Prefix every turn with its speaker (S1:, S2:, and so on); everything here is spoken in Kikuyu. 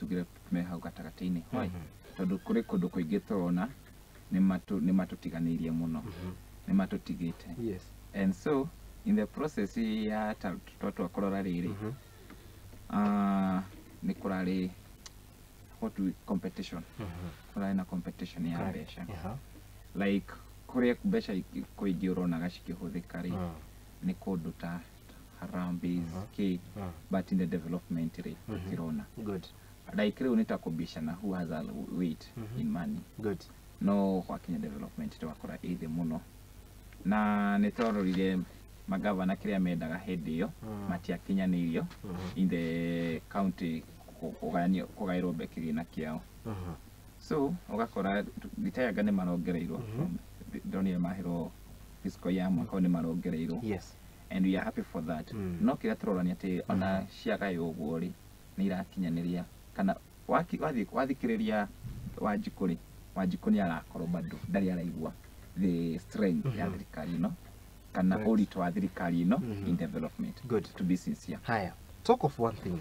S1: tugire me hau gatagatĩ-inĩ. Why? Tondũ kũrĩ kũndũ kũingĩ tũrona nĩ matũtiganĩirie mũno, nĩ matũtigĩte. And so in the process ya twatua kũrora rĩrĩ, nĩ kũrarĩ what we competition, kũrarĩ na competition ya mbeca. Like kũrĩa mbeca kũingĩ ũronaga cikĩhũthĩka rĩ, nĩ kũndũ ta harambees k, but in the development rĩ, tũtirona. Like rĩu nĩ ta kũbicana who has a weight in money. No gwakinya development twakora ĩ thĩ mũno, na nĩ twarorire magavana kĩrĩa mendaga hĩndĩ ĩyo matiakinyanĩirio in the county kũgayanio kũgaĩrwo kĩgĩna kĩao. So ũgakora Gĩtayanga nĩ marongereirwo from, ndonire mahĩrwo fiscal ya mwaka ũyũ nĩ marongereirwo, and we are happy for that. No kĩrĩa tũrora nĩ atĩ ona ciagaywo ũguo rĩ, nĩ irakinyanĩria kana wathikĩrĩria Wanjikũ rĩ, Wanjikũ nĩ arakorwo bado ndarĩ araigua the strength ya thirikari ĩno kana ũritũ wa thirikari ĩno in development, to be sincere.
S2: Haya, talk of one thing.